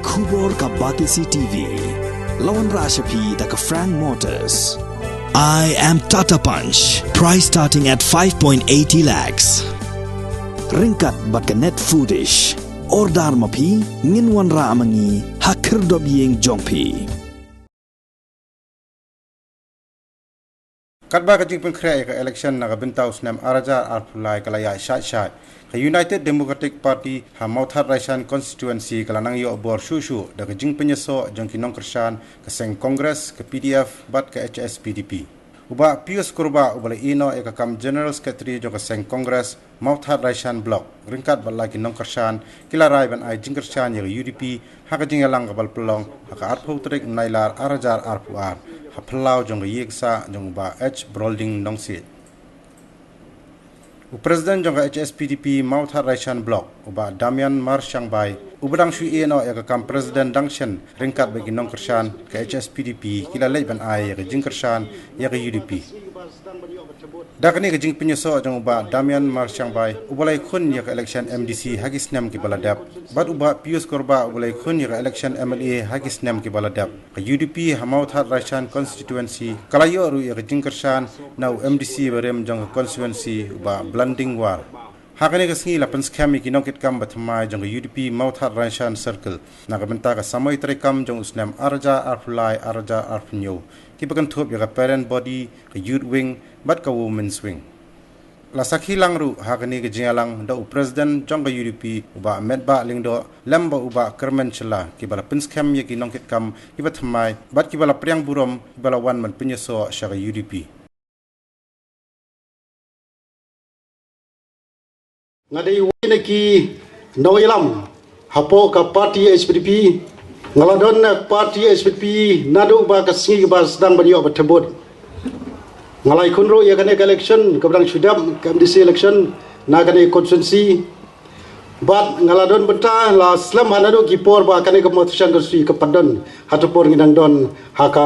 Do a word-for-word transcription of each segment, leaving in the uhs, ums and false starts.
Khubor ka Batesi T V. La wanrah sha phi da ka Frank Motors. I am Tata Punch. Price starting at five point eighty lakhs. Ryngkat bad ka Net Foodish. Order ma phi, ngin wanrah ma ngi ha khyrdop ïing jong phi. Katba ka jingpynkhreh ïa ka election na ka bynta u snem ar hajar arphew lai ka la ïaid shait shait, ka United Democratic Party ha Mawthadraishan Constituency ka la nang ïoh bor shuh shuh da ka jingpynïasoh jong ki nongkyrshan ka seng Congress, ka P D F bad ka H S P D P. U Bah Pius Kurbah uba la ïehnoh ïa ka kam General Secretary jong ka seng Congress Mawthadraishan Block ryngkat bad la ki nongkyrshan ki la rai ban ai jingkyrshan ïa ka U D P ha ka jingïalang kaba la pynlong ha ka arphew tarik Nailar ar hajar arphew ar ha phyllaw jong ka ïing sah jong u Bah H Brolding Nongsiej. U President jong ka H S P D P Mawthadraishan Block, u Bah Damian Marshangbai, uba dang shu ïehnoh ïa ka kam President dang shen ryngkat bad ki nongkyrshan ka H S P D P ki la leit ban ai ïa ka jingkyrshan ïa ka U D P. Da kane ka jingpynïasoh jong u Bah Damian Marshangbai uba la ïakhun ïa ka election M D C ha ki snem kiba la dep bad u Bah Pius Kurbah uba la ïakhun ïa ka election M L A ha ki snem kiba la dep, ka U D P ha Mawthadraishan Constituency ka la ïoh ruh ïa ka jingkyrshan na u M D C barim jong ka constituency, u Bah Blanding War. Ha kane ka sngi la pynskhem ïa ki nongkitkam bathymmai jong ka U D P Mawthadraishan Circle na ka bynta ka samoi treikam jong u snem ar hajar arphew lai ar hajar arphew hynñiew, kiba kynthup ïa ka Parent Body, ka Youth Wing bad ka Women's Wing. La sakhi lang ruh ha kane ka jingïalang da u President jong ka U D P, u Bah Metbah Lyngdoh, lem bad u Bah Kyrmen Shylla, kiba la pynskhem ïa ki nongkitkam kiba thymmai bad kiba la pdiang burom kiba la wan ban pynïasoh sha ka U D P. Nga dei uwei na ki nongïalam hapoh ka party H S P D P. Nga la don na party H S P D P naduh ba ka sngi ba sdang ban ïoh ba thebut. Nga la ïakhun ruh ïa kane ka election kaba dang shu dep, ka M D C election na kane ka constituency. Bad nga la don bynta la slem ha naduh ki por ba kane ka Mawthadraishan constituency ka pat don ha tu por ngi dang don ha ka,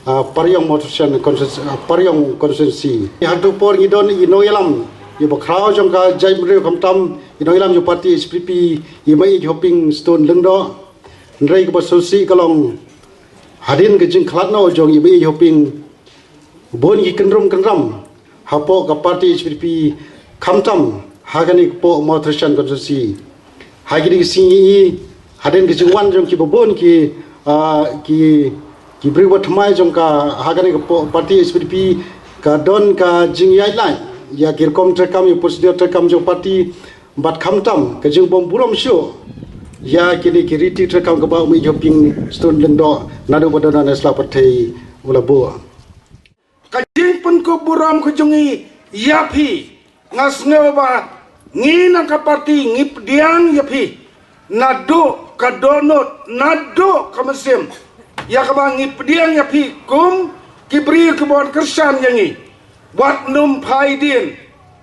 ah, Pariong Mawthadraishan constituency, ah, Pariong constituency. Ha tu por ngi don i nongïalam, i bakhraw jong ka jaitbynriew khamtam i nongïalam jong party H S P D P, i Maieit Hopingstone Lyngdoh. Hynrei kaba sngewsih ka long hadien ka jingkhlad noh jong i Maieit Hoping, bun ki kynrum kynram hapoh ka party H S P D P khamtam ha kane ka poh Mawthadraishan constituency. Ha kine ki sngi hadien ka jingwan jong kiba bun ki, ah, ki, ki briew bathymmai jong ka ha kane ka poh party H S P D P ka don ka jingïaid lait ïa ki rukom treikam, ïa procedure treikam jong party, bad khamtam ka jingbym burom shuh ïa kine ki riti treikam kaba u Maieit Hopingstone Lyngdoh naduh ba don ha sla pyrthei u la buh. Ka jingpynkup burom ka jong ngi ïa phi, nga sngew ba ngi na ka party ngi pdiang ïa phi naduh ka dohnud, naduh ka mynsiem, ïa kaba ngi pdiang ïa phi kum ki briew kiba wan kyrshan ïa ngi. Wat nym phai dien,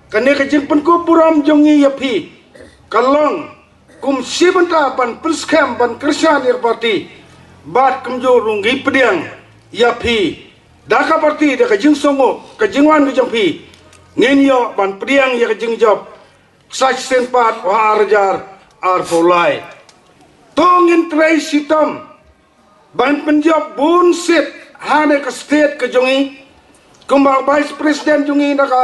kane ka jingpynkup burom jong ngi ïa phi ka long kum shi bynta ban pynskhem ban kyrshan ïa ka party. Bad kumjuh ruh ngi pdiang ïa phi da ka party, da ka jingsngew, ka jingwan ka jong phi, ngin ïoh ban pdiang ïa ka jingjop sa shisien pat ha ar hajar arphew lai. To ngin trei shitom ban pynjop bun seat ha kane ka state ka jong ngi. Kumba Vice President jong ngi na ka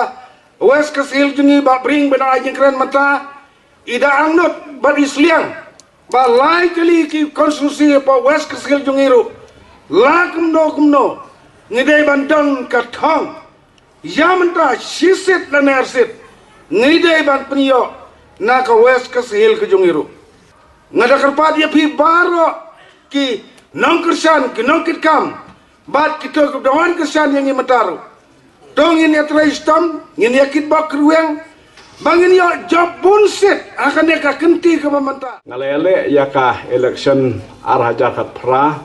West Khasi Hills jong ngi, Bah Bring, ba dang ai jingkren mynta, i da angnud bad i sliang ba lai tylli ki constituency hapoh West Khasi Hills jong ngi ruh, la kumno kumno ngi dei ban don ka thong. Ïa mynta shi seat lane ar seat ngi dei ban pynïoh na ka West Khasi Hills ka jong ngi ruh. Nga da kyrpad ïa phi baroh ki nongkyrshan, ki nongkitkam bad kito kiba dang wan kyrshan ïa ngi mynta ruh, to ngin ïatrei shitom, ngin ïakitbok kyrwiang ba ngin ïoh jop bun seat ha kane ka kynti kaba mynta. Nga la ïaleh ïa ka election ar hajar khatphra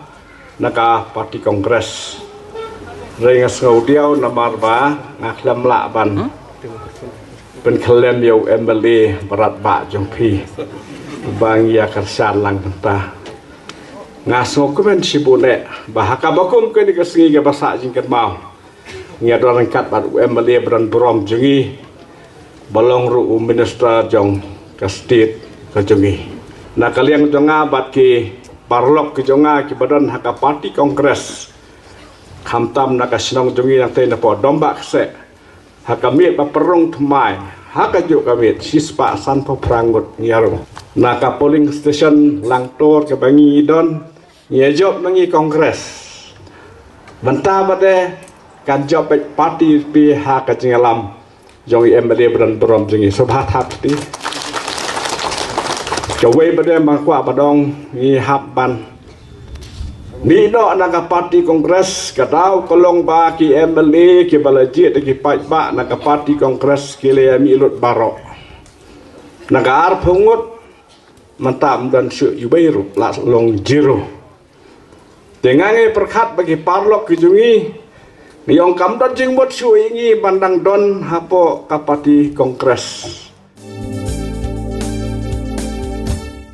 na ka party Congress. Hynrei nga sngew diaw namar ba nga khlem lah ban pynkyllem ïa u M L A Mr Bah jong phi ba ngi ïa kyrshan lang mynta. Nga sngewkmen shibun eh ba ha kaba kum kane ka sngi kaba sah jingkynmaw, ngi ïa don ryngkat bad u M L A ba don burom jong ngi, ba long ruh u minister jong ka state ka jong ngi. Na ka liang jong nga bad ki paralok ki jong nga kiba don ha ka party Congress, khamtam na ka shnong jong ngi nangtei napoh Dombah Kseh, ha ka miet ba pynrung thymmai, ha kajuh ka miet shispah sanphew phra ngut ngi ïaroh. Na ka polling station Langtur kaba ngi don, ngi ïajop ma ngi Congress. Mynta ba dei kan jop beit party phi ha ka jingïalam jong i M L A ba don burom jong ngi, sngewbha thap kti. Kawei ba dei ma kwah ba dong ngi hap ban mih noh na ka party Congress, ka daw ka long ba ki M L A kiba la jied da ki paidbah na ka party Congress ki la ïa mih lut baroh. Na ka arphew ngut, mynta ym don shuh iwei ruh, la long zero. Te nga ngi pyrkhat ba ki paralok ki jong ngi, ngi ong kam don jingmut shuh ïa ngi ban dang don hapoh ka party Congress.